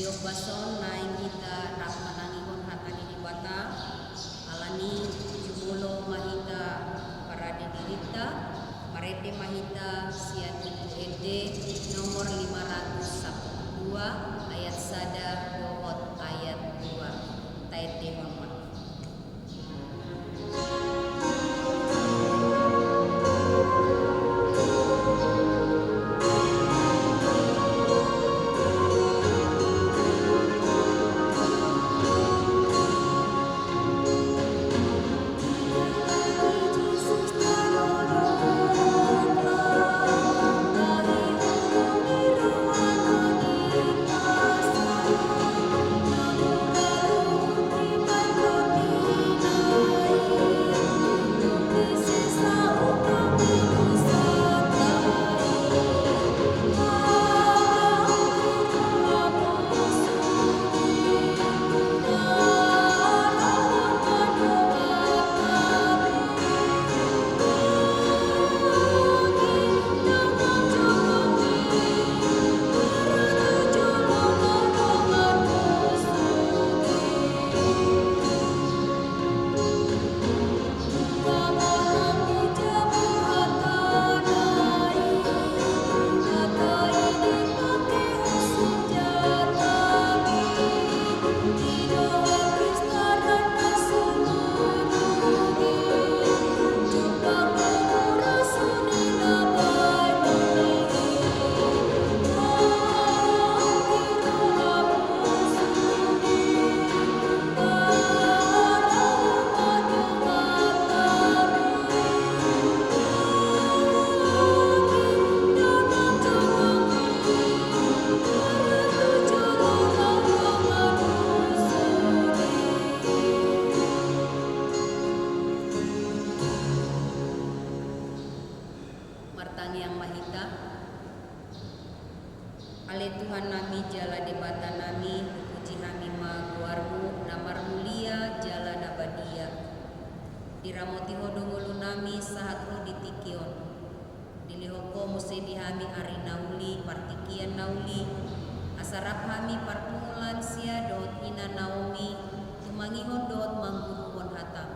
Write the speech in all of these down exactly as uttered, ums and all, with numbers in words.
Di ombas on naeng hita rap manangihon hata ni Debata, alani jumolo ma hita parade dirinta, marende ma hita sian Buku Ende nomor lima ratus sampulu dua, ayat sada dohot ayat dua. Taendehon ma. Martangiang ma hita. Ale Tuhan nami jala Debata nami, hupuji hami ma goarmu na marmulia jala na badia. Diramoti ho do ngolu nami sahat ro di tingki on. Dilehon ho muse di hami ari na uli, partingkian na uli, asa rap hami parpunguan lansia dohot ina Naomi, tumangihon dohot mangguruhon hatam.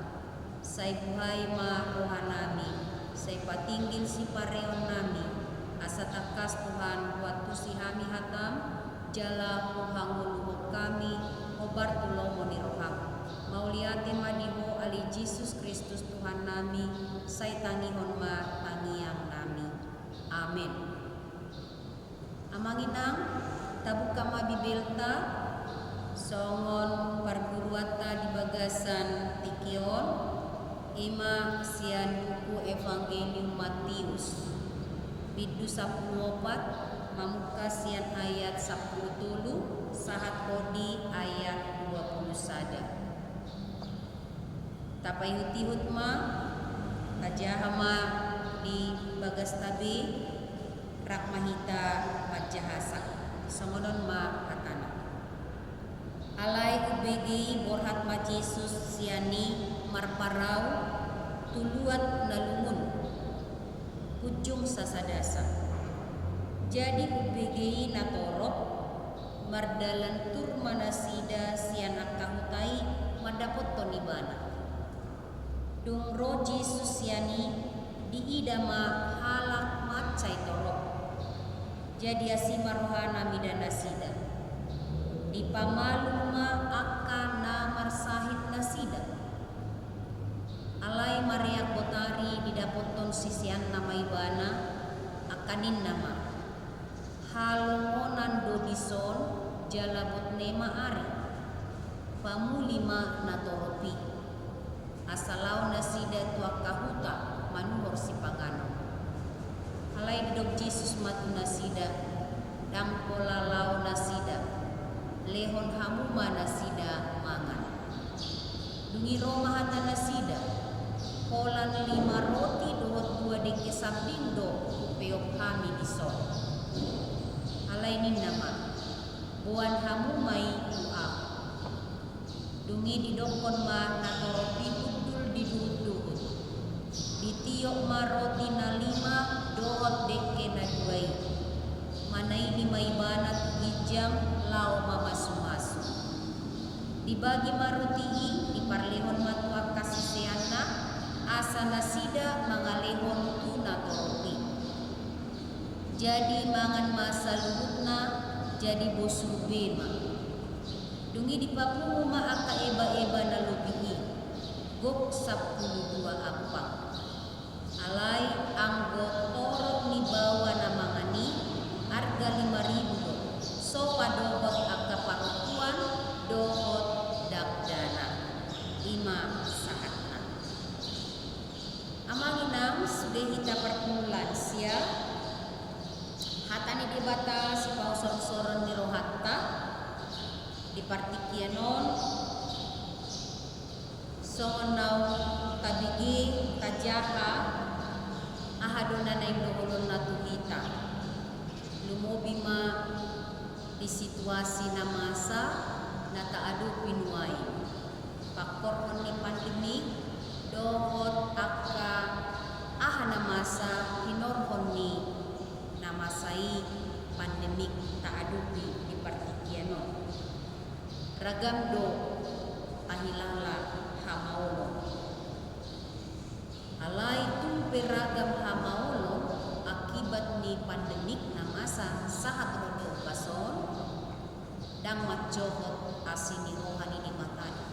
Sai buhai ma roha nami, sai patinggil sipareon nami, asa tangkas Tuhan huantusi hami hatam, jala huhangoluhon hami hombar tu lomo ni roham. Mauliate ma di ho ale Jesus Kristus Tuhan nami, sai tangihon ma tangiang nami. Amen. Amang inang, tabuka ma Bibelta, songon parguruanta di bagasan tingki on, ima sian buku Evangelium Matius, bindu sampulu opat, mamungka sian ayat sampulu tolu, sahat ro di ayat dua pulu sada. Tapaihutihut ma, tajaha ma di bagasta be, rap ma hita manjahasa. Songon on ma hatana. Alai umbege i borhat ma Jesus sian i marparau tu luat na lungun, punjung sasadasa. Jadi umbege i natorop, mardalan tur ma nasida sian angka huta i mandapothon ibana. Dung ro Jesus sian i, diida ma halak mansai torop. Jadi asi ma rohana mida nasida. Dipamalum ma angka na marsahit nasida. Alai mareak botari didapothon siseanna ma ibana, angka ninna ma: Halongonan do dison, jala botne ma ari. Pamuli ma natorop i, asa laho nasida tu angka huta manuhor sipanganon. Alai didok Jesus ma tu nasida: Ndang pola laho nasida, lehon hamu ma nasida mangan. Dung i ro ma hata nasida: Holan lima roti dohot dua dengke sambing do hupeop hami dison. Alai ninna ma: Boan hamu ma i tu ahu. Dung i didokkon ma natorop i hundul di duhutduhut. Ditiop ma roti na lima dohot dengke na dua i. Manaili ma ibana tu ginjang, laho mamasumasu. Dibagi ma roti i, diparlehon ma tu angka siseanna, asa nasida mangalehon tu natorop i. Jadi mangan ma saluhutna, jadi bosur be ma. Dung i dipapungu ma angka ebaeba na lobi i, gok sampulu dua ampang. Alai anggo torop ni baoa na mangan i, arga lima ribu do, so padobang angka parompuan dohot dakdanak. I ma sahatna. Amang inang, sude hita parpula sian hata ni Debata sipahusorhusoron ni rohanta di partingkian on. Songon naung tabege, tajaha, aha do na naeng dohononna tu hita. Lumobi ma di situasi na masa na taadopi nuaeng. Pangkorhon ni pandemik dohot angka aha na masa hinorhon ni na masa i, pandemik taadopi di partingkian on. Ragam do tahilala hamaolon. Alai tung pe ragam hamaolon akibat ni pandemik na masa sahat ro di ombas on, ndang mancohot asi ni roha ni Debata do.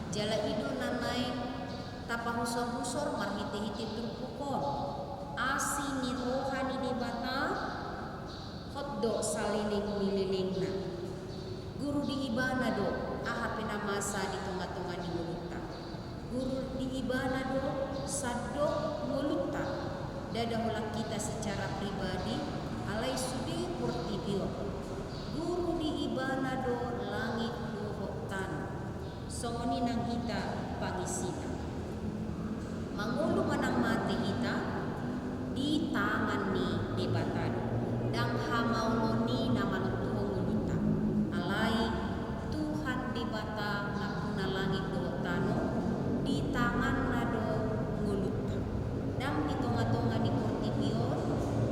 Jala i do na naeng tapahusorhusor marhitehite turpuk on. Asi ni roha ni Debata hot do saleleng ni lelengna. Guru di Ibana do aha pe na masa di tongatonga ni ngolunta. Guru di Ibana do sandok ngolunta. Ndada holan hita secara pribadi, alai sude portibi on. Guru di Ibana do langit dohot tano. Songon i nang hita pangisina. Mangolu manang mate hita, di tangan ni Debata do. Ndang hamaolon i na manontuhon ngolunta. Alai Tuhan Debata nampuna langit dohot tano, di tanganna do ngolunta. Ndang di tongatonga ni portibi on,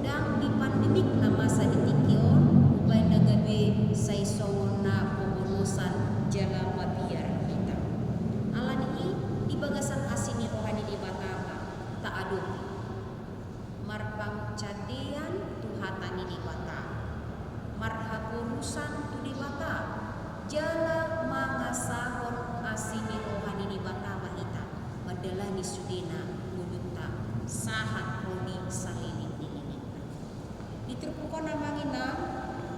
ndang di pandemik na masa di tingki on, umbaen na gabe sai songon na pobonosan jala mabiar hita. Alani i, di bagasan asi ni roha ni Debata ma taadopi. Marpanguncandean tu hata ni Debata, marhaporusan tu Debata, jala mangasahon asi ni roha ni Debata ma hita mandalani sudena ngolunta sahat ro di saleleng ni lelengna. Di turpuk on, amang inang,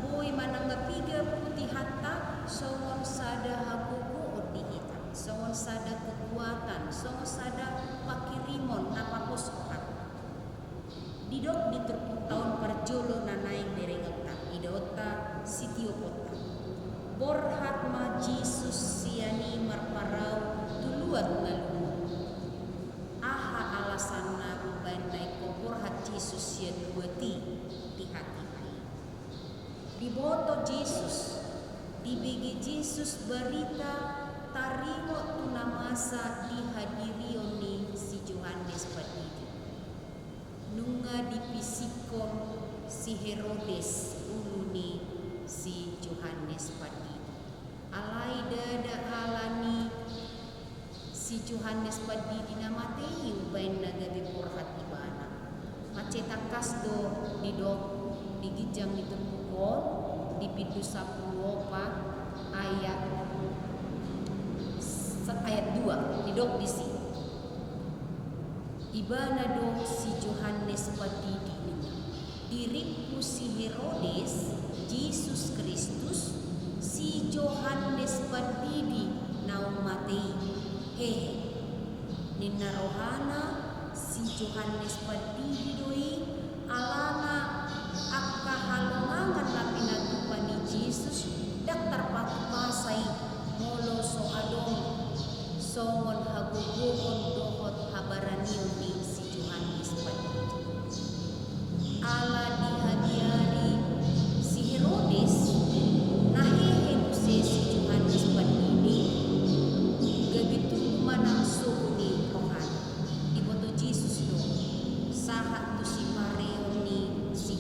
boi manang piga putihanta songon sada hagogoon di hita, songon sada kekuatan, songon sada pangkirimon na pos rohanta. Didok di turpukta on parjolo na naeng berengonta, idaonta sitioponta. Borhat ma Jesus sian i marparau tu luat na lungun. Aha alasanna umbaen na ingkon borhat Jesus sian luat i? Tihatiha i. Diboto Jesus, dibege Jesus barita taringot tu na masa dihadirion ni si Johannes Pandidi. Nunga dipisikkon si Herodes ulu ni si Johannes Pandidi. Alai ndada alani si Johannes Pandidi na mate i umbaen na gabe borhat ibana. Mansai tangkas do didok di ginjang ni turpuk on, di bindu sampulu opat ayat, ayat dua, didok disi. Ibana do si Johannes Pandidi ninna. Diringkuk si Herodes Jesus Kristus, si Johannes Pandidi naung mate i. Hehe. Ninna rohana si Johannes Pandidi do i, alana angka halongangan na pinatupa ni Jesus ndang tarpatupa sai molo so adong songon hagogoon dohot habaranion ni si Johannes Pandidi. Ala dihabiari si Herodes, na hehe muse si Johannes Pandidi, gabe tubu manang sogo ni rohana. Diboto Jesus do, sahat tu sipareon ni si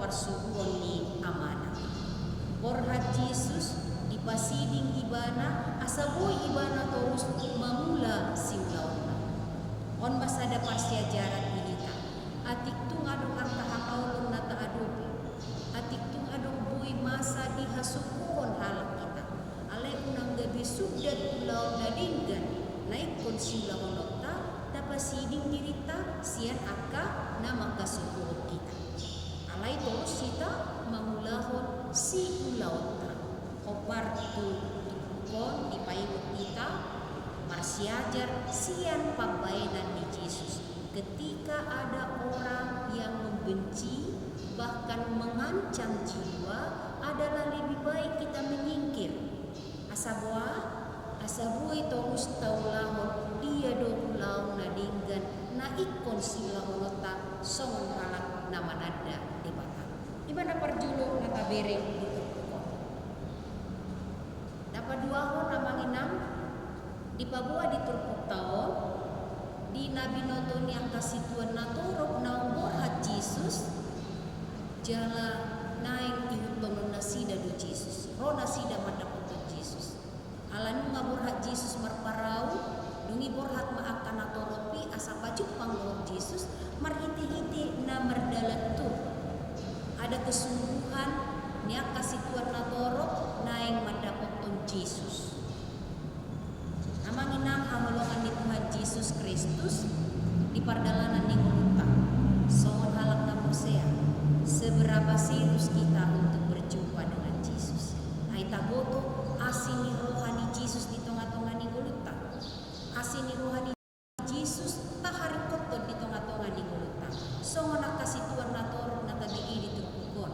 parsuhuon ni Amana. Borhat Jesus dipasiding ibana asa boi ibana torus mangula siulaonna. On ma sada parsiajaran di hita. Atik tung adong angka hamaolon na taadopi, atik tung adong boi masa dihasuhuon halak hita, alai unang gabe sundat ulaon na denggan na ingkon siulahononta, tapasiding dirinta sian angka na manghasuhuon hita. Alai torus hita mangulahon siulaonta. Hombar tu turpuk on dipaingot hita marsiajar sian pambaenan ni Jesus. Ketika ada orang yang membenci, bahkan mengancam jiwa, adalah lebih baik kita menyingkir. Asa boha? Asa boi torus taulahon dia do ulaon na denggan na ingkon siulahononta songon halak na mananda Debata. I ma na parjolo na tabereng di turpuk on. Na paduahon, amang inang, dipaboa di turpukta on, di na binoto ni angka situan natorop naung borhat Jesus, jala naeng ihuthononnasida do Jesus, ro nasida mandapothon Jesus. Ala nunga borhat Jesus marparau, dung i borhat ma angka natorop i asa pajumpang dohot Jesus, marhitehite na mardalan tur. Ada kesungguhan ni angka situan natorop naeng mandapothon Jesus. Amang inang haholongan ni Tuhan Jesus Kristus, di pardalanan ni ngolunta songon halak na porsea, seberapa serius kita untuk berjumpa dengan Jesus? Ai taboto asi ni roha ni Jesus di tongatonga ni ngolunta. Asi ni roha ni Jesus taharingkothon di tongatonga ni ngolunta. Songon angka situan natorop na tabege di turpuk on.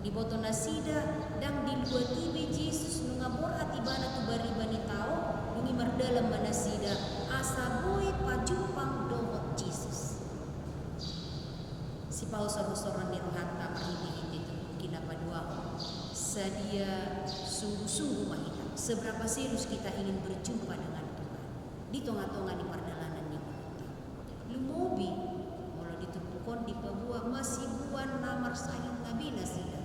Diboto nasida, ndang diluati be Jesus nunga borhat ibana tu bariba ni tao, dung i mardalan ma nasida asa boi pajumpang dohot Jesus. Sipahosorhosoron ni rohanta marhitehite turpuk i na paduahon, sadia sungguhsungguh ma hita, seberapa serius kita ingin berjumpa dengan Tuhan di tongatonga ni pardalanan ni ngolunta. Lumobi molo di turpuk on dipaboa masibuan na marsahit na be nasida.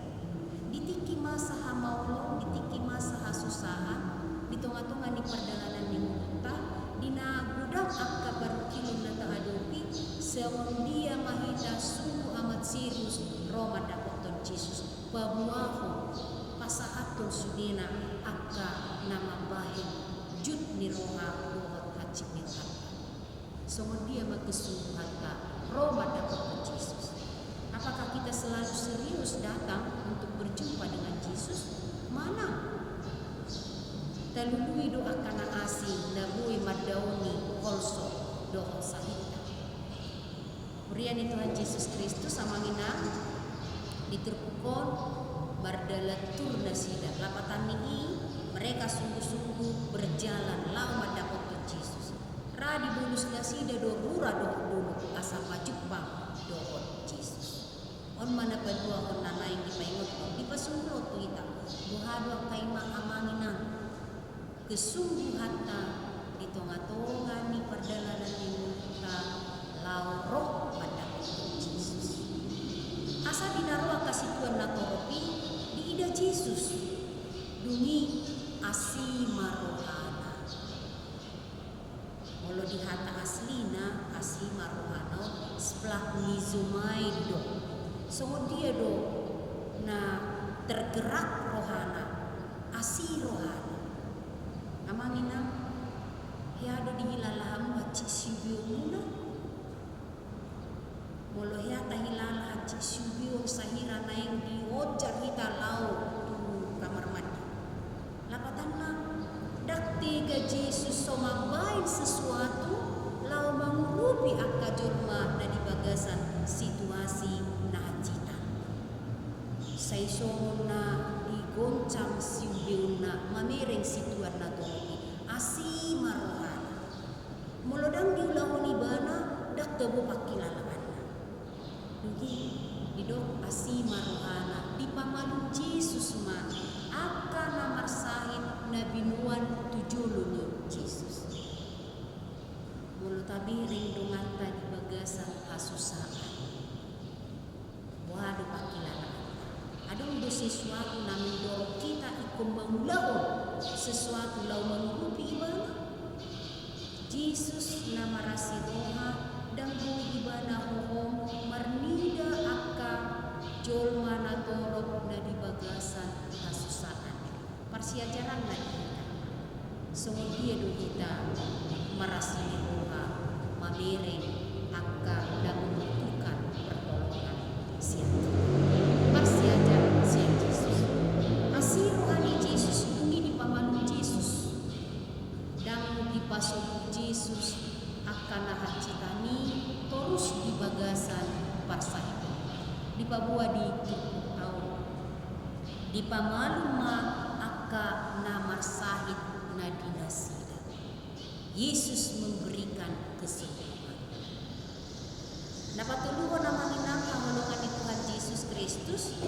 Di tingki masa hamaolon, di tingki masa hasusaan, di tongatonga ni pardalanan ni ngolunta, di na godang angka parungkilon na tahadopi, songon dia ma hita sungguh amat serius ro mandapothon Jesus, paboahon, pasahathon sudena angka na mambahen jut ni roha dohot hansit ni rohanta. Songon dia ma kesungguhanta ro mandapothon Jesus? Apakah kita selalu serius datang untuk berjumpa dengan Jesus? Manang talului do angka na asing na boi mandaoni holso dohot sahitta? Huria ni Tuhan Jesus Kristus, amang inang, di turpuk on mardalan tur nasida. Lapatan ni i, mereka sungguh-sungguh berjalan laho mandapothon Jesus. Ra dibolus nasida do rura dohot dolok asa pajumpang dohot Jesus. On ma na paduahon na naeng dipaingothon, dipasungkun tu hita. Boha do angka i, amang inang, kesungguhanta di tongatonga ni pardalanan ni ngolunta laho ro mandapothon Jesus? Asa di na ro angka situan natorop i, diida Jesus, dung i asi ma rohana. Molo di hata aslina, asi ma rohana on, splagmizomai do. Songon dia do na tergerak rohana, asi rohana? Amang inang, hea do dihilala hamu hansit siubeonmuna? Molo hea tahilala hansit siubeon sahira naeng dionjar hita laho tu kamar mandi, lapatanna, ndang tega Jesus so mambahen sesuatu laho mangurupi angka jolma na di bagasan situasi na hansitan. Sai songon na digoncang siubeonna mamereng situan natorop i, asi ma rohana. Molo ndang diulahon ibana, ndang tabo pangkilalaanna. Dung i didok asi ma rohana, dipamalum Jesus ma angka na marsahit na binoan tu jolo ni Jesus. Molo tabereng donganta di bagasan hasusaan, boha do pangkilalaanta? sesuatu na mandorong hita ingkon mangulahon sesuatu laho mangurupi Ibana. Jesus na marasi roha, ndang boi Ibana hohom marnida angka jolma na torop na di bagasan hasusaan. Parsiajaranna di hita. Songon dia do hita marasi ni roha mamereng angka na membutuhkan pertolongan sian Tuhan. Parsiajaran sian Jesus. Asi roha ni Jesus, dung i dipamalum Jesus. Ndang dipasobu Jesus angka na hansitan i torus di bagasan parsahit. Dipaboa di turpuk ahu. Dipamalum ma angka na marsahit na di nasida. Yesus memberikan kesembuhan. Na patoluhon, amang inang haholongan ni Tuhan Jesus Kristus,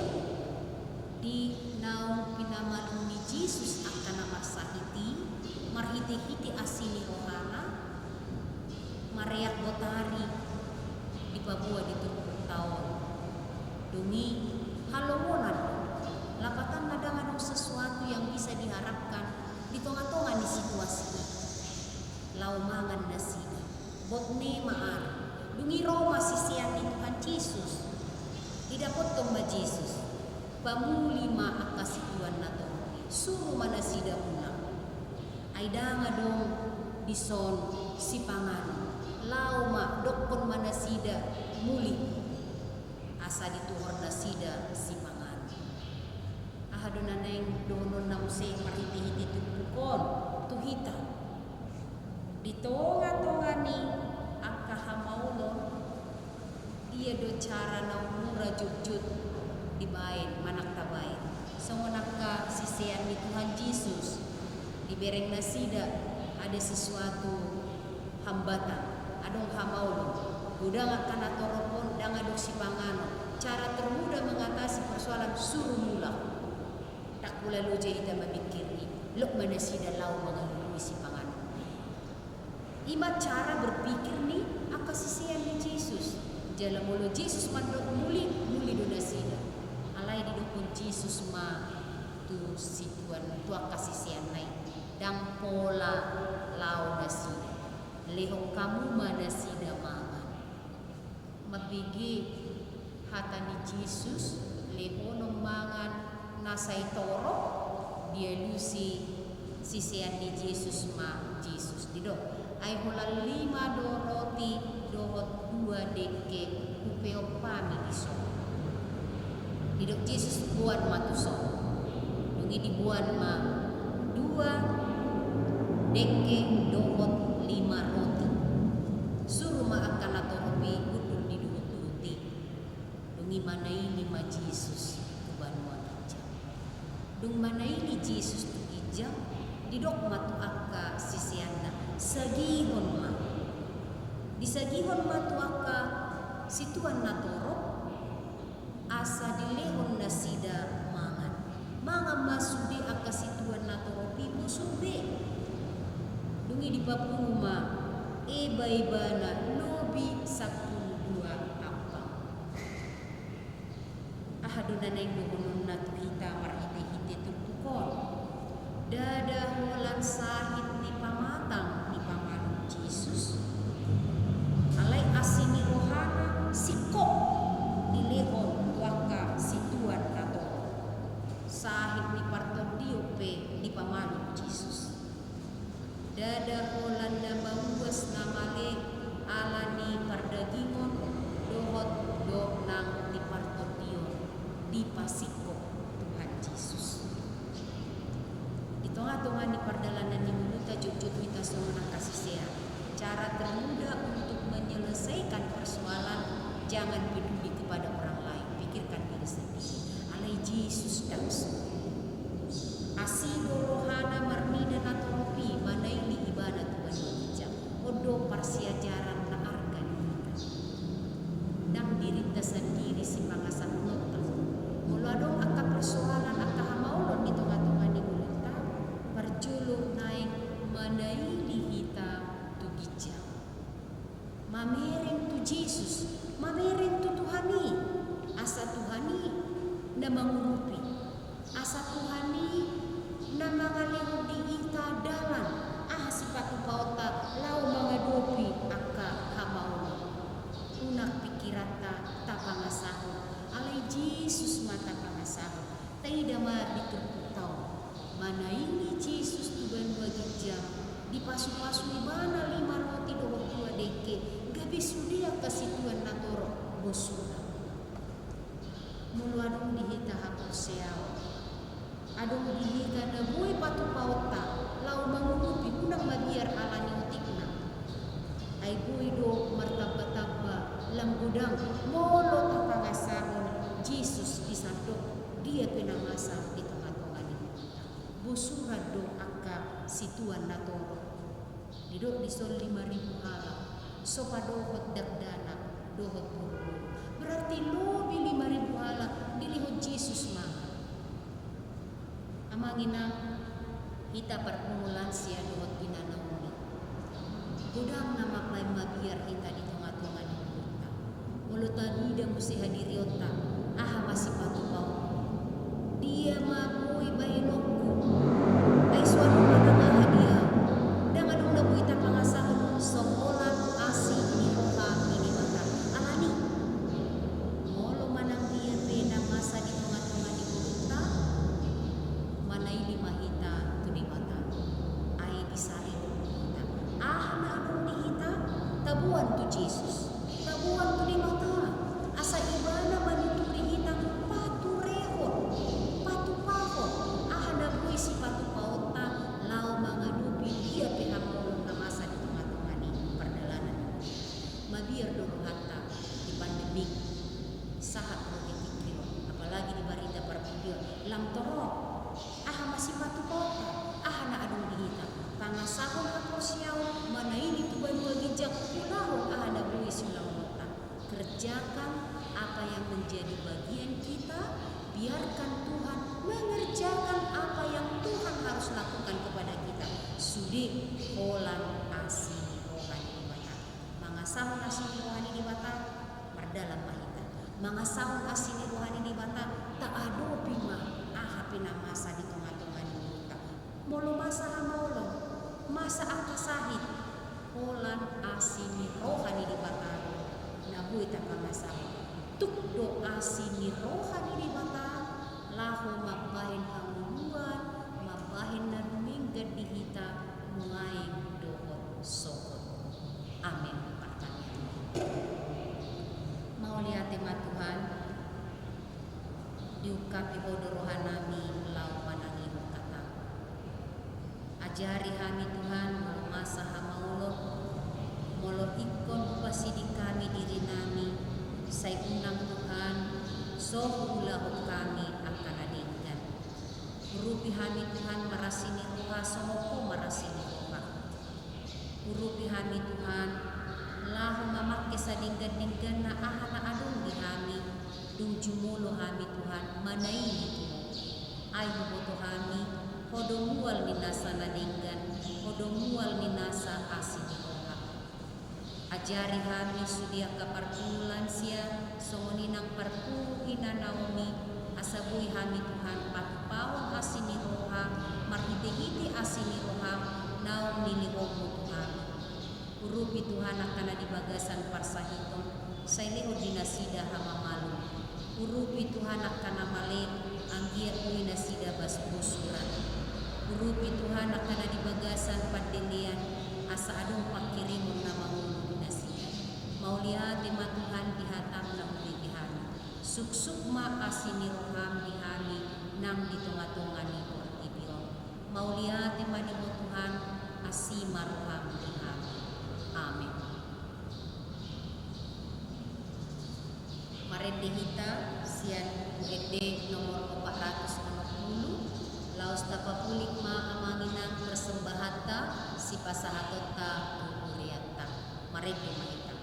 di naung pinamalum ni Jesus angka na marsahit i marhitehite asi ni rohana, mareak botari, dipaboa di turpukta on. Dung i halongonan, lapatanna ndang adong sesuatu yang bisa diharapkan di tongatonga ni situasi i. Laho mangan nasida, botne ma ari. Dung i ro ma sisean ni Tuhan Jesus. Didapothon ma Jesus. Pamuli ma angka situan na torop i, suru ma nasida mulak. Ai ndang adong dison sipanganon. Laho ma, dokkon ma nasida muli, asa dituhor nasida sipanganon. Aha do na naeng dohononna muse marhitehite turpuk on tu hita? Di tongatonga ni angka hamaolon, dia do cara na mura jotjot dibaen, manang tabaen? Songon angka sisean ni Tuhan Jesus, dibereng nasida ada sesuatu hambatan, adong hamaolon, godang angka na torop on, ndang adong sipanganon. Cara termudah mengatasi persoalan, suru mulak. Ndang pola loja hita mamingkiri, lok ma nasida laho mangalului sipanganon. I ma cara berpikir ni angka sisean ni Jesus. Jala molo Jesus mandok muli, muli do nasida. Alai didokkon Jesus ma tu situan, tu angka siseanna i, ndang pola laho nasida. Lehon hamu ma nasida mangan. Mambege hata ni Jesus, lehonon mangan na sai torop, dialusi sisean ni Jesus ma Jesus. Didok, ai holan lima do roti dohot dua dengke hupeop hami dison. Didok Jesus, boan ma tuson. Dung i diboan ma dua dengke dohot lima roti. Suru ma angka na torop i hundul di duhutduhut i. Dung i manaili ma Jesus tu banua ginjang. Dung manaili Jesus tu ginjang, didok ma tu angka siseanna, sagihon ma. Disagihon ma tu angka situan na torop, asa dilehon nasida mangan. Mangan ma sude angka situan na torop i, bosur be. Dung i dipapungu ma ebaebana lobi sampulu dua ampang. Aha do na naeng dohononna tu hita marhitehite turpuk on? Ndada holan sahit ni pamatang dipamalum Jesus. Alai asi ni rohana singkop dilehon tu angka situan na torop. Sahit ni partondion pe dipamalum Jesus. Ndada holan na mauas na male ala ni pardagingon dohot do nang di partondion dipasingkop Tuhan Jesus. Di tongatonga ni pardalanan ni ngolunta jotjot hita songon angka sisean. Cara termudah untuk menyelesaikan persoalan, jangan peduli kepada orang lain, pikirkan diri sendiri. Alai Jesus ndang so. Asi do rohana marnida na torop i manaili ibana tu banua ginjang. On do parsiajaran na arga di hita. Ndang dirinta sandiri sipangasahononta. Molo adong angka persoalan, angka hamaolon di tongatonga ni ngolunta, parjolo naeng manaili hita tu ginjang. Mamereng tu Jesus, mamereng tu Tuhan i, asa Tuhan i na mangurupi. mangalehon di hita dalan, aha sipatupaonta laho mangadopi angka hamaolon. Unang pingkiranta tapangasahon, alai Jesus ma tapangasahon. Taida ma di turpukta on. Manaili Jesus tu banua ginjang, dipasupasu ibana lima roti dohot dua dengke, gabe sude angka situan na torop bosurna. Molo adong di hita haporseaon, adong di hita na boi patupaonta laho mangurupi, unang mabiar alani otikna. Ai boi do martambatamba lam godang molo tapangasahon Jesus di sandok dia pe na masa di tongatonga ni ngolunta. Bosuran do angka situan na torop. Didok dison lima ribu halak, so padohot dakdanak dohot boruboru. Berarti lobi lima ribu halak dilehon Jesus mangan. Amang inang, hita parpungu lansia dohot inana on. Godang na mambahen mabiar hita di tongatonga ni ngolunta. Molo taida muse hadirionta, aha ma sipatupaonmu? Dia ma boi bahenonku? Ai so adong manang aha di ahu. Ndang adong na boi tapangasahon songon holan asi ni roha ni Debata. Alani, molo manang dia pe na masa di tongatonga ni ngolunta, manaili ma hita tu Debata. Ai disarihon hita. Aha na adong di hita, taboan tu Jesus. Taboan tu Debata, asa Ibana manuturi hita, paturehon, patupahon aha na boi sipatupaonta laho mangadopi dia pe hamaolon na masa di tongatonga ni pardalanan. Mabiar do rohanta di pandemi, sahat do di tingki on, apalagi di barita parpudi on, lam torop. Aha ma sipatupaonta, aha na adong di hita? Pangasahon haporseaon, manaili tu banua ginjang, ulahon aha na boi siulaonta. Kerjakan apa yang menjadi bagian kita, biarkan Tuhan mengerjakan apa yang Tuhan harus lakukan kepada kita. Sude holan asi ni roha ni Debata. Mangasahon asi ni roha ni Debata, mardalan ma hita. Mangasahon asi ni roha ni Debata, taadopi ma aha pe na masa di tongatonga ni ngolunta. Molo masa hamaolon, masa angka sahit, holan asi ni roha ni Debata do na boi tapangasahon. Tuk do asi ni roha ni Debata laho mambahen hangoluan, mambahen na dumenggan di hita nuaeng dohot sogot. Amen. Partangiangan. Mauliate ma Tuhan, diungkapi Ho do rohanami laho manangihon hataM. Ajari hami Tuhan, molo masa hamaolon, molo ingkon hupasiding hami dirinami, sai unang Tuhan, so huulahon hami angka na denggan. Urupi hami Tuhan marasi ni roha songon Ho marasi ni roha. Urupi hami Tuhan, laho mamangke sadenggan-dengganna aha na adong di hami, dung jumolo hami Tuhan manaili tu Ho. Ai huboto hami, Ho do mual ni nasa na denggan, Ho do mual ni nasa asi ni roha. Ajari hami sude angka parpungu lansia, songon i nang parpungu inanaMi, asa boi hami Tuhan patupahon asi ni roha, marhite-hite asi ni rohaM naung nilehonMu tu hami. Urupi Tuhan angka na di bagasan parsahiton, sai lehon di nasida hamamalum. Urupi Tuhan angka na male, anggiat boi nasida bas bosuran. Urupi Tuhan angka na di bagasan pandelean, asa adong pangkirimon na mangolu di nasida. Mauliate ma Tuhan di hataM na hubege hami. Suksuk ma asi ni rohaM di hami nang di tonga-tonga ni portibi on. Mauliate ma di Ho Tuhan, asi ma rohaM di hami. Amen. Marende hita sian Buku Ende nomor opat ratus onom pulu, laos tapapulik ma amang inang persembahanta, sipasahatonta tu hurianta. Marende ma hita.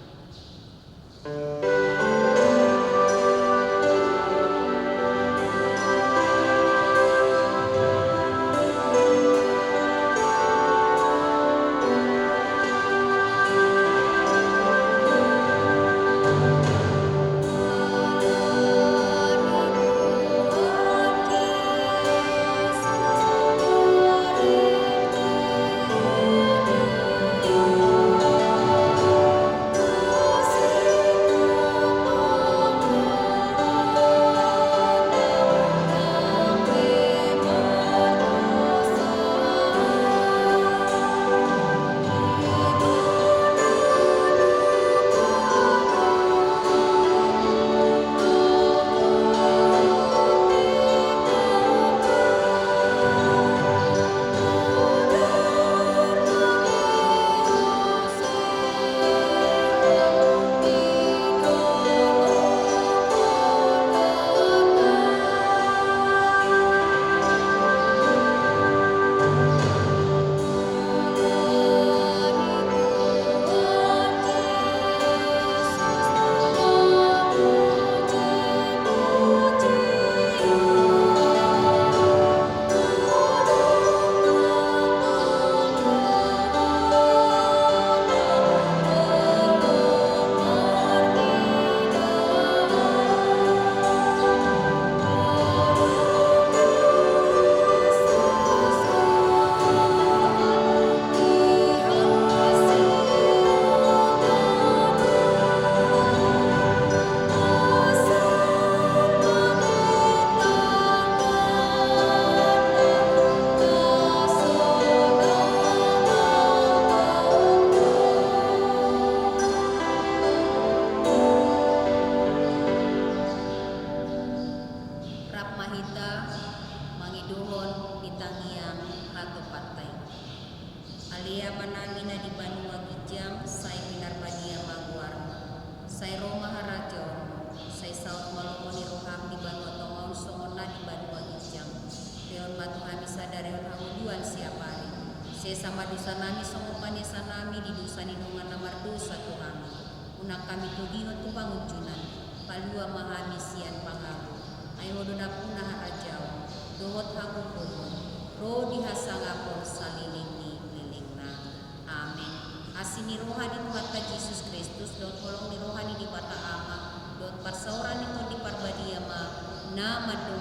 Lehon ma tu hami sadari on hangoluan siapari. Sesa ma dosanami songon panesanami di dosa ni dongan na mardosa tu hami. Unang hami togihon tu pangunjunan, palua ma hami sian pangago. Ai Ho do nampuna harajaon dohot hagogoon, ro di hasangapon saleleng ni lelengna. Amen. Asi ni roha ni Tuhanta Jesus Kristus dohot holong ni roha ni Debata Ama dohot parsaoran ni Tondi Parbadia ma na mando